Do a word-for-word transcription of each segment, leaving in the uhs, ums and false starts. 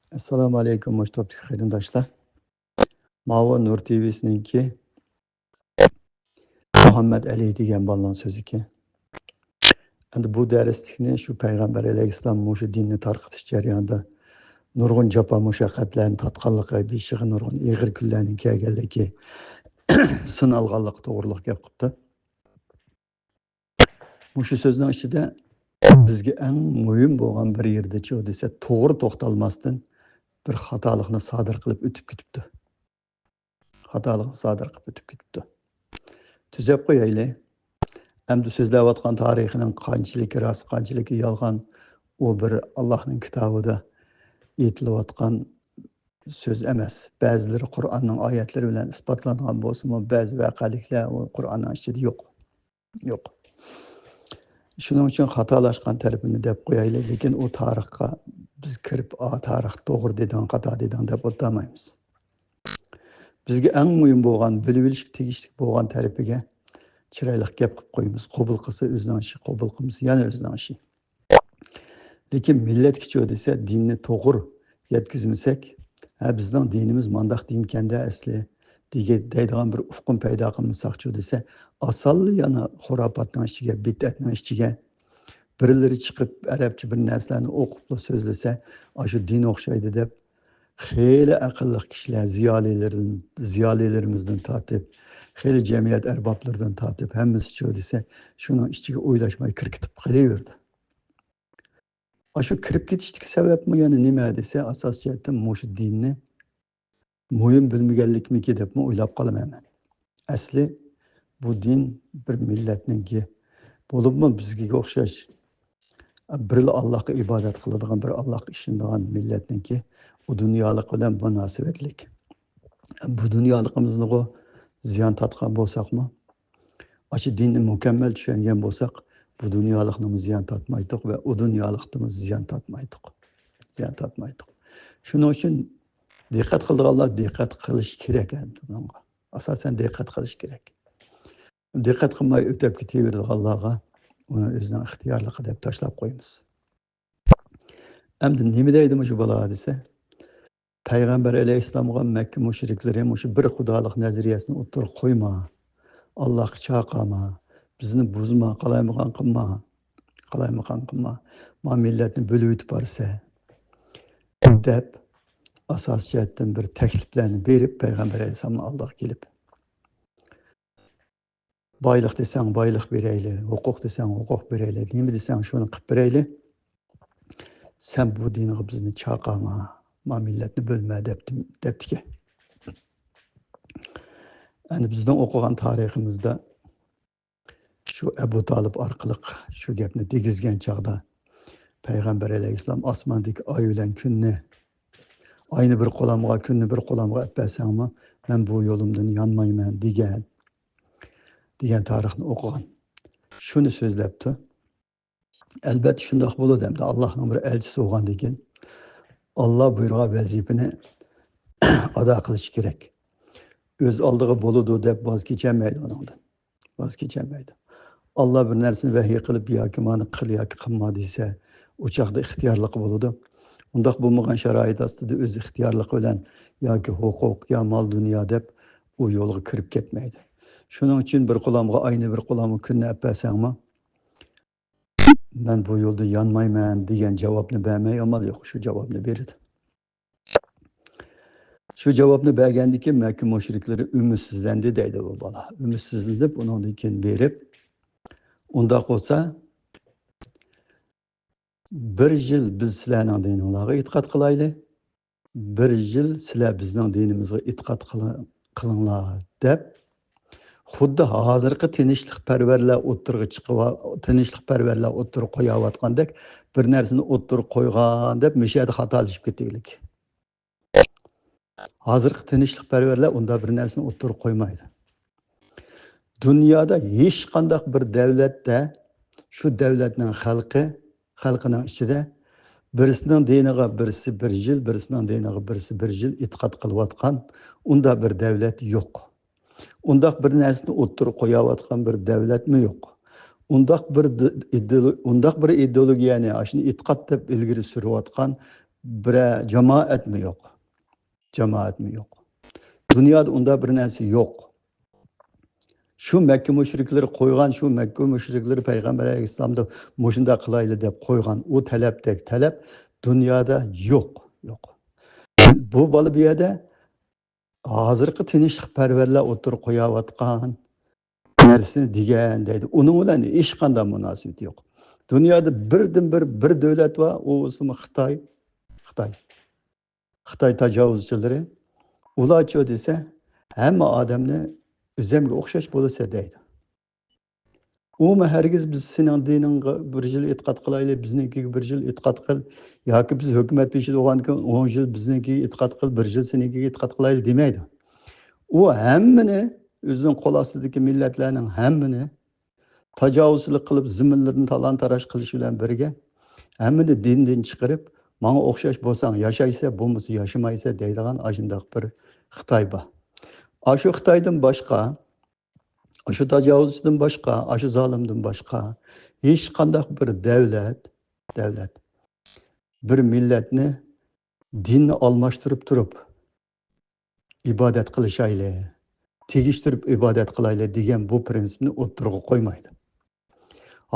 ئەسسالامۇ ئەلەيكۇم، مۇشۇ توپتىكى قېرىنداشلار. ماۋۇ نۇر تىۋىسىنىڭكى مۇھەممەد ئەلى دېگەن بالىنىڭ سۆزىكەن. ئەمدى بۇ دەرسلىكنى شۇ پەيغەمبەر ئەلەيھىسسالام مۇشۇ دىننى تارقىتىش جەريانىدا نۇرغۇن جاپا مۇشەققەتلەرنى تارتقانلىقى، بېشىغا نۇرغۇن ئېغىر كۈنلەرنىڭ كەلگەنلىكى، سىنالغانلىقى توغرىلىق گەپ قىپتۇ. مۇشۇ سۆزنىڭ ئىچىدە بىزگە ئەڭ مۇھىم بولغان بىر يېرىدىچۇ دېسە، توغرا توختالماستىن بىر خاتالىقنى سادىر قىلىپ ئۆتۈپ كېتىپتۇ. خاتالىقنى سادىر قىلىپ ئۆتۈپ كېتىپتۇ. تۈزەپ قويايلى. ئەمدى سۆزلەۋاتقان تارىخىنىڭ قانچىلىكى راست، قانچىلىكى يالغان، ئۇ بىر ئاللاھنىڭ كىتابىدا ئېيتىلىۋاتقان سۆز ئەمەس. بەزىلىرى قۇرئاننىڭ ئايەتلىرى بىلەن ئىسپاتلانغان بولسىمۇ، بەزى ۋەقەلىكلەر ئۇ قۇرئاننىڭ ئىچىدە يوق. يوق. شۇنىڭ ئۈچۈن خاتالاشقان تەرىپىنى دەپ قويايلى، لېكىن ئۇ تارىخقا بىز كىرىپ، «ئا، تارىخ توغرا دېدىڭ، خاتا دېدىڭ» دەپ ئولتۇرمايمىز. بىزگە ئەڭ مۇھىم بولغان، بىلىۋېلىشكە تېگىشلىك بولغان تەرىپىگە چىرايلىق گەپ قىلىپ قويىمىز. قوبۇل قىلسا ئۆزىنىڭ ئىشى، قوبۇل قىلمىسا يەنە ئۆزىنىڭ ئىشى. لېكىن مىللەتكىچۇ دېسە، دىننى توغرا يەتكۈزمىسەك، «ھە، بىزنىڭ دىنىمىز مانداق دىنكەندە ئەسلى» دېگەن، دەيدىغان بىر ئۇقۇم پەيدا قىلمىساقچۇ دېسە، ئاسانلا يەنە خۇراپاتنىڭ ئىچىگە، بىدئەتنىڭ ئىچىگە، بىرلىرى چىقىپ ئەرەبچە بىر نەرسىلەرنى ئوقۇپلا سۆزلىسە، «ئاشۇ دىن ئوخشايدۇ» دەپ، خېلى ئەقىللىق كىشىلەر، زىيالىيلىرىدىن، زىيالىيلىرىمىزدىن تارتىپ، خېلى جەمئىيەت ئەربابلىرىدىن تارتىپ، ھەممىسىچۇ دېسە، شۇنىڭ ئىچىگە ئويلاشماي كىرىپ كېتىپ قېلىۋېرىدۇ. ئاشۇ كىرىپ كېتىشتىكى سەۋەبمۇ يەنە نېمە دېسە، ئاساسىي جەھەتتىن مۇشۇ دىننى مۇھىم بىلمىگەنلىكمىكى دەپمۇ ئويلاپ قالىمەن مەن. ئەسلى بۇ دىن بىر مىللەتنىڭكى، بولۇپمۇ بىزگە ئوخشاش بىرلا ئاللاھقا ئىبادەت قىلىدىغان، بىر ئاللاھقا ئىشىنىدىغان مىللەتنىڭكى، ئۇ دۇنيالىق بىلەن مۇناسىۋەتلىك. بۇ دۇنيالىقىمىزنىغۇ زىيان تارتقان بولساقمۇ، ئاشۇ دىننى مۇكەممەل چۈشەنگەن بولساق، بۇ دۇنيالىقنىمۇ زىيان تارتمايتتۇق ۋە ئۇ دۇنيالىقتىمۇ زىيان تارتمايتتۇق. زىيان تارتمايتتۇق. شۇنىڭ ئۈچۈن دىققەت قىلىدىغانلار دىققەت قىلىش كېرەك بۇنىڭغا. ئاساسەن دىققەت قىلىش كېرەك. دىققەت قىلماي ئۆتۈپ كېتىۋېرىدىغانلارغا ئۇنى ئۆزىنىڭ ئىختىيارلىقى دەپ تاشلاپ قويىمىز. ئەمدى نېمە دەيدۇ مۇشۇ بالا دېسە، پەيغەمبەر ئەلەيھىسسالامغا مەككە مۇشرىكلىرى مۇشۇ بىر خۇدالىق نەزەرىيەسىنى ئوتتۇرىغا قويما، ئاللاھقا چاقىرما، بىزنى بۇزما، قالايمىقان قىلما، قالايمىقان قىلما، ما مىللەتنى بۆلۈۋېتىپ بارسە، دەپ ئاساسىي جەھەتتىن بىر تەكلىپلەرنى بېرىپ، پەيغەمبەر ئەلەيھىسسالامنىڭ ئالدىغا كېلىپ، بايلىق دېسەڭ بايلىق بېرەيلى، ھوقۇق دېسەڭ ھوقۇق بېرەيلى، نېمە دېسەڭ شۇنى قىلىپ بېرەيلى. سەن بۇ دىنغا بىزنى چاقىرما، ما مىللەتنى بۆلمە دەپتۇ، دەپتىكەن. ئەنە بىزنىڭ ئوقۇغان تارىخىمىزدا شۇ ئەبۇ تالىپ ئارقىلىق شۇ گەپنى دېگۈزگەن چاغدا، پەيغەمبەر ئەلەيھىسسالام ئاسماندىكى ئاي بىلەن كۈننى، «ئاينى بىر قولامغا، كۈننى بىر قولامغا ئەپ بەرسەڭمۇ، مەن بۇ يولۇمدىن يانمايمەن» دېگەن، دېگەن تارىخنى ئوقۇغان. شۇنى سۆزلەپتۇ. ئەلبەتتە شۇنداق بولىدۇ ئەمدى. ئاللاھنىڭ بىر ئەلچىسى بولغاندىن كېيىن، ئاللا بۇيرۇغان ۋەزىپىنى ئادا قىلىشى كېرەك. ئۆز ئالدىغا بولىدۇ دەپ ۋاز كېچەلمەيدۇ ئۇنىڭدىن. ۋاز كېچەلمەيدۇ. ئاللا بىر نەرسىنى ۋەھىي قىلىپ ياكى مانا قىل ياكى قىلما دېسە، ئۇ چاغدا ئىختىيارلىقى بولىدۇ. ئۇنداق بولمىغان شارائىت ئاستىدا ئۆز ئىختىيارلىقى بىلەن ياكى ھوقۇق يا مال دۇنيا دەپ ئۇ يولغا كىرىپ كەتمەيدۇ. شۇنىڭ ئۈچۈن بىر قولامغا ئاينى، بىر قولامغا كۈننى ئەپ بەرسەڭمۇ، «مەن بۇ يولدا يانمايمەن» دېگەن جاۋابنى بەرمەي ئامال يوق، شۇ جاۋابنى بېرىدۇ. شۇ جاۋابنى بەرگەندىن كېيىن مەككە مۇشرىكلىرى ئۈمىدسىزلەندى دەيدۇ بۇ بالا. ئۈمىدسىزلىنىپ ئۇنىڭدىن كېيىن بېرىپ، «ئۇنداق بولسا، بىر يىل بىز سىلەرنىڭ دىنىڭلارغا ئېتىقاد قىلايلى، بىر يىل سىلەر بىزنىڭ دىنىمىزغا ئېتىقاد قىلىڭلار» دەپ، خۇددى ھازىرقى تىنچلىقپەرۋەرلەر ئوتتۇرىغا چىقىۋا-، تىنچلىقپەرۋەرلەر ئوتتۇرىغا قويۇۋاتقاندەك بىر نەرسىنى ئوتتۇرىغا قويغان دەپ مۇشۇ يەردە خاتالىشىپ كېتىۋېلىك. ھازىرقى تىنچلىقپەرۋەرلەر ئۇنداق بىر نەرسىنى ئوتتۇرىغا قويمايدۇ. دۇنيادا ھېچقانداق بىر دەۋلەتتە، شۇ دەۋلەتنىڭ خەلقى، خەلقىنىڭ ئىچىدە بىرسىنىڭ دىنىغا بىرسى بىر يىل، بىرسىنىڭ دىنىغا بىرسى بىر يىل ئېتىقاد قىلىۋاتقان ئۇنداق بىر دەۋلەت يوق. ئۇنداق بىر نەرسىنى ئوتتۇرىغا قويۇۋاتقان بىر دەۋلەتمۇ يوق. ئۇنداق بىر د-، ئىدېئولو-، ئۇنداق بىر ئىدېئولوگىيەنى، ئاشۇنى ئېتىقاد دەپ ئىلگىرى سۈرۈۋاتقان بىرەر جامائەتمۇ يوق. جامائەتمۇ يوق. دۇنيادا ئۇنداق بىر نەرسە يوق. شۇ مەككە مۇشرىكلىرى قويغان، شۇ مەككە مۇشرىكلىرى پەيغەمبەر ئەلەيھىسسالامدا مۇشۇنداق قىلايلى دەپ قويغان ئۇ تەلەپتەك تەلەپ دۇنيادا يوق، يوق. بۇ بالا بۇ يەردە ھازىرقى تىنچلىقپەرۋەرلەر ئوتتۇرىغا قويۇۋاتقان نەرسىنى دېگەن دەيدۇ. ئۇنىڭ بىلەن ھېچقانداق مۇناسىۋىتى يوق. دۇنيادا بىردىن بىر، بىر دۆلەت بار، ئۇ بولسىمۇ خىتاي. خىتاي. خىتاي تاجاۋۇزچىلىرى. ئۇلارچۇ دېسە، ھەممە ئادەمنى ئۆزەمگە ئوخشاش بولىسە دەيدۇ. ئۇمۇ ھەرگىز بىز سېنىڭ دىنىڭغا بىر يىل ئېتىقاد قىلايلى، بىزنىڭكىگە بىر يىل ئېتىقاد قىل، ياكى بىز ھۆكۈمەت بېشىدا بولغاندىكىن ئون يىل بىزنىڭكىگە ئېتىقاد قىل، بىر يىل سېنىڭكىگە ئېتىقاد قىلايلى دېمەيدۇ. ئۇ ھەممىنى، ئۆزىنىڭ قول ئاستىدىكى مىللەتلەرنىڭ ھەممىنى تاجاۋۇزچىلىق قىلىپ، زېمىنلىرىنى تالان-تاراج قىلىش بىلەن بىرگە، ھەممىنى دىندىن چىقىرىپ، ماڭا ئوخشاش بولساڭ ياشايسەن، بولمىسا ياشىمايسەن دەيدىغان ئاشۇنداق بىر خىتاي بار. ئاشۇ خىتايدىن باشقا، ئاشۇ تاجاۋۇزچىدىن باشقا، ئاشۇ زالىمدىن باشقا ھېچقانداق بىر دەۋلەت، دەۋلەت بىر مىللەتنى دىننى ئالماشتۇرۇپ تۇرۇپ، ئىبادەت قىلىشايلى، تېگىشتۈرۈپ ئىبادەت قىلايلى دېگەن بۇ پىرىنسىپنى ئوتتۇرىغا قويمايدۇ.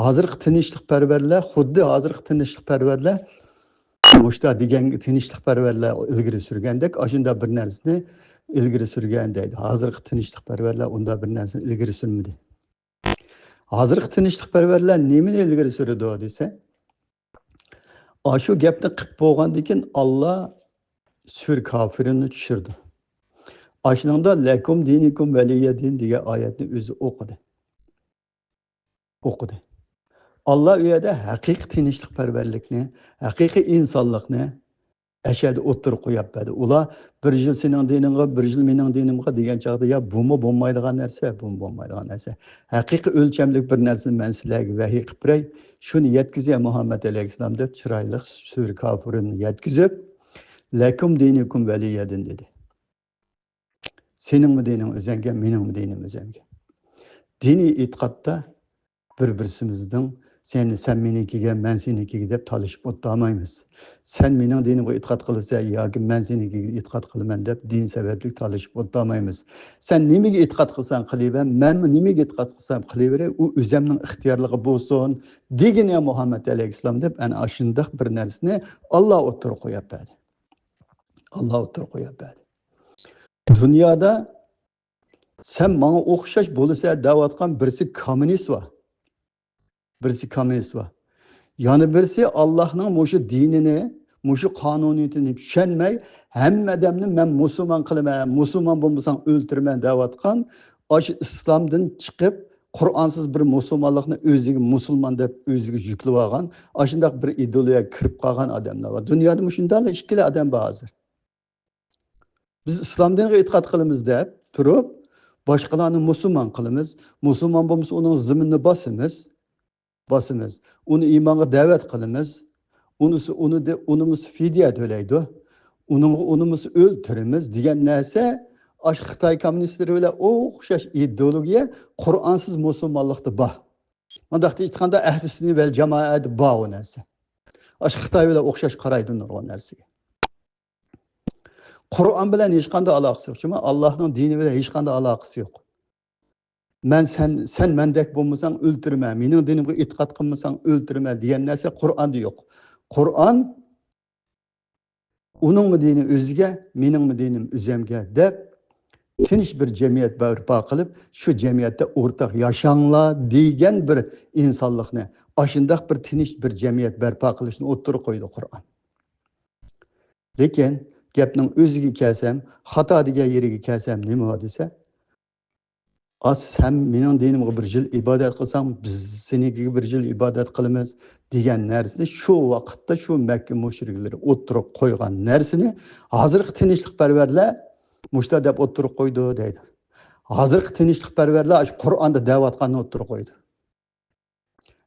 ھازىرقى تىنچلىقپەرۋەرلەر، خۇددى ھازىرقى تىنچلىقپەرۋەرلەر مۇشتا دېگەن تىنچلىقپەرۋەرلەر ئىلگىرى سۈرگەندەك ئاشۇنداق بىر نەرسىنى ئىلگىرى سۈرگەن دەيدۇ. ھازىرقى تىنچلىقپەرۋەرلەر ئۇنداق بىر نەرسىنى ئىلگىرى سۈرمىدى. ھازىرقى تىنچلىقپەرۋەرلەر نېمىنى ئىلگىرى سۈرىدۇ دېسە، ئاشۇ گەپنى قىپ بولغاندىن كېيىن ئاللا سۈرە كافىرۇننى چۈشۈردى. ئاشۇنىڭدا لەكۇم دىنىكۇم ۋەلىيە دىن دېگەن ئايەتنى ئۆزى ئوقۇدى. ئوقۇدى. ئاللا ئۇ يەردە ھەقىقىي تىنچلىقپەرۋەرلىكنى، ھەقىقىي ئىنسانلىقنى ئەشەدە ئوتتۇرىغا قويۇپ بەردى. ئۇلار بىر يىل سېنىڭ دىنىڭغا، بىر يىل مېنىڭ دىنىمغا دېگەن چاغدا، يا بۇمۇ بولمايدىغان نەرسە، بۇمۇ بولمايدىغان نەرسە. ھەقىقىي ئۆلچەملىك بىر نەرسىنى مەن سىلەرگە ۋەھىي قىلىپ بېرەي، شۇنى يەتكۈزە مۇھەممەد ئەلەيھىسسالام دەپ چىرايلىق سۈرە كافىرۇننى يەتكۈزۈپ، لەكۇم دىنىكۇم ۋەلىيە دىن دېدى. سېنىڭمۇ دىنىڭ ئۆزەڭگە، مېنىڭمۇ دىنىم ئۆزەمگە. دىنىي ئېتىقادتا بىر-بىرسىمىزنىڭ سەن، سەن مېنىڭكىگە، مەن سېنىڭكىگە دەپ تالىشىپ ئولتۇرمايمىز. سەن مېنىڭ دىنىمغا ئېتىقاد قىلىسەن ياكى مەن سېنىڭكىگە ئېتىقاد قىلىمەن دەپ دىن سەۋەبلىك تالىشىپ ئولتۇرمايمىز. سەن نېمىگە ئېتىقاد قىلساڭ قىلىۋەر، مەنمۇ نېمىگە ئېتىقاد قىلسام قىلىۋېرەي، ئۇ ئۆزەمنىڭ ئىختىيارلىقى بولسۇن دېگىنى مۇھەممەد ئەلەيھىسسالام دەپ ئەنە ئاشۇنداق بىر نەرسىنى ئاللا ئوتتۇرىغا قويۇپ بەردى. ئاللا ئوتتۇرىغا قويۇپ بەردى. دۇنيادا سەن ماڭا ئوخشاش بولىسەن دەۋاتقان بىرسى كوممۇنىست بار. بىرسى كوممۇنىست بار. يەنە بىرسى ئاللاھنىڭ مۇشۇ دىنىنى، مۇشۇ قانۇنىيىتىنى چۈشەنمەي، ھەممە ئادەمنى مەن مۇسۇلمان قىلىمەن، مۇسۇلمان بولمىساڭ ئۆلتۈرىمەن دەۋاتقان، ئاشۇ ئىسلامدىن چىقىپ، قۇرئانسىز بىر مۇسۇلمانلىقنى ئۆزىگە مۇسۇلمان دەپ ئۆزىگە يۈكلىۋالغان، ئاشۇنداق بىر ئىدېئولوگىيەگە كىرىپ قالغان ئادەملەر بار. دۇنيادا مۇشۇنداقلا ئىككىلا ئادەم بار ھازىر. بىز ئىسلام دىنىغا ئېتىقاد قىلىمىز دەپ تۇرۇپ، باشقىلارنى مۇسۇلمان قىلىمىز. مۇسۇلمان بولمىسا، ئۇنىڭ زېمىنىنى باسىمىز. باسىمىز. ئۇنى ئىمانغا دەۋەت قىلىمىز. ئۇنىسى، ئۇنى دە-، ئۇنىمىز فىدىيە تۆلەيدۇ. ئۇنىڭغا، ئۇنىمىز ئۆلتۈرىمىز دېگەن نەرسە ئاشۇ خىتاي كوممۇنىستلىرى بىلەن ئوخشاش ئىدېئولوگىيە قۇرئانسىز مۇسۇلمانلىقتا بار. مۇنداقتا ئېيتقاندا، ئەھلى سۈننە ۋەل جامائەدە بار ئۇ نەرسە. ئاشۇ خىتاي بىلەن ئوخشاش قارايدۇ نۇرغۇن نەرسىگە. قۇرئان بىلەن ھېچقانداق ئالاقىسى يوق. شۇڭا ئاللاھنىڭ دىنى بىلەن ھېچقانداق ئالاقىسى يوق. مەن سەن، سەن مەندەك بولمىساڭ ئۆلتۈرىمەن، مېنىڭ دىنىمغا ئېتىقاد قىلمىساڭ ئۆلتۈرىمەن دېگەن نەرسە قۇرئاندا يوق. قۇرئان ئۇنىڭمۇ دىنى ئۆزىگە، مېنىڭمۇ دىنىم ئۆزەمگە دەپ، تىنچ بىر جەمئىيەت بەرپا قىلىپ، شۇ جەمئىيەتتە ئورتاق ياشاڭلار دېگەن بىر ئىنسانلىقنى، ئاشۇنداق بىر تىنچ بىر جەمئىيەت بەرپا قىلىشنى ئوتتۇرىغا قويدى قۇرئان. لېكىن گەپنىڭ ئۆزىگە كەلسەم، خاتا دېگەن يېرىگە كەلسەم نېمە دېسە، ئا، سەن مېنىڭ دىنىمغا بىر يىل ئىبادەت قىلساڭ، بىز سېنىڭكىگە بىر يىل ئىبادەت قىلىمىز دېگەن نەرسىنى شۇ ۋاقىتتا شۇ مەككە مۇشرىكلىرى ئوتتۇرىغا قويغان نەرسىنى ھازىرقى تىنچلىقپەرۋەرلەر مۇشۇنداق دەپ ئوتتۇرىغا قويدى دەيدۇ. ھازىرقى تىنچلىقپەرۋەرلەر ئاشۇ قۇرئاندا دەۋاتقاننى ئوتتۇرىغا قويدى.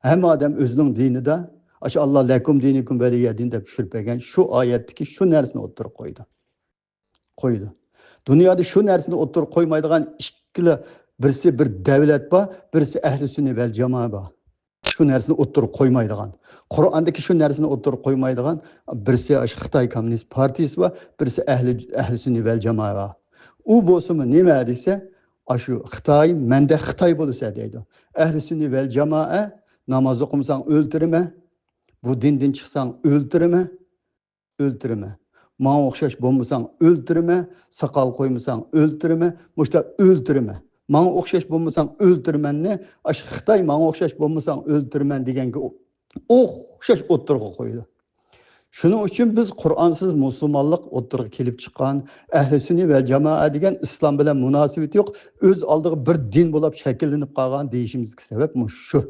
ھەممە ئادەم ئۆزىنىڭ دىنىدا، ئاشۇ ئاللا لەكۇم دىنىكۇم ۋەلىيە دىن دەپ چۈشۈرۈپ بەرگەن شۇ ئايەتتىكى شۇ نەرسىنى ئوتتۇرىغا قويىدۇ. قويىدۇ. دۇنيادا شۇ نەرسىنى ئوتتۇرىغا قويمايدىغان ئىككىلا، بىرسى بىر دەۋلەت بار، بىرسى ئەھلى سۈننە ۋەل جامائە بار. شۇ نەرسىنى ئوتتۇرىغا قويمايدىغان، قۇرئاندىكى شۇ نەرسىنى ئوتتۇرىغا قويمايدىغان بىرسى ئاشۇ خىتاي كوممۇنىست پارتىيىسى بار، بىرسى ئەھلى، ئەھلى سۈننى ۋەل جامائە بار. ئۇ بولسىمۇ نېمە دېسە، ئاشۇ خىتاي، مەندەك خىتاي بولىسەن دەيدۇ. ئەھلى سۈننى ۋەل جامائە، ناماز ئوقۇمىساڭ ئۆلتۈرىمەن، بۇ دىندىن چىقساڭ ئۆلتۈرىمەن، ئۆلتۈرىمەن. ماڭا ئوخشاش بولمىساڭ ئۆلتۈرىمەن، ساقال قويمىساڭ ئۆلتۈرىمەن، مۇشتا ئۆلتۈرىمەن. ماڭا ئوخشاش بولمىساڭ ئۆلتۈرىمەننى، ئاشۇ خىتاي ماڭا ئوخشاش بولمىساڭ ئۆلتۈرىمەن دېگەنگە ئوخشاش ئوتتۇرىغا قويىدۇ. شۇنىڭ ئۈچۈن بىز قۇرئانسىز مۇسۇلمانلىق ئوتتۇرىغا كېلىپ چىققان، ئەھلى سۈننى ۋەل جامائە دېگەن ئىسلام بىلەن مۇناسىۋىتى يوق، ئۆز ئالدىغا بىر دىن بولاپ شەكىللىنىپ قالغان دېيىشىمىزدىكى سەۋەب مۇشۇ.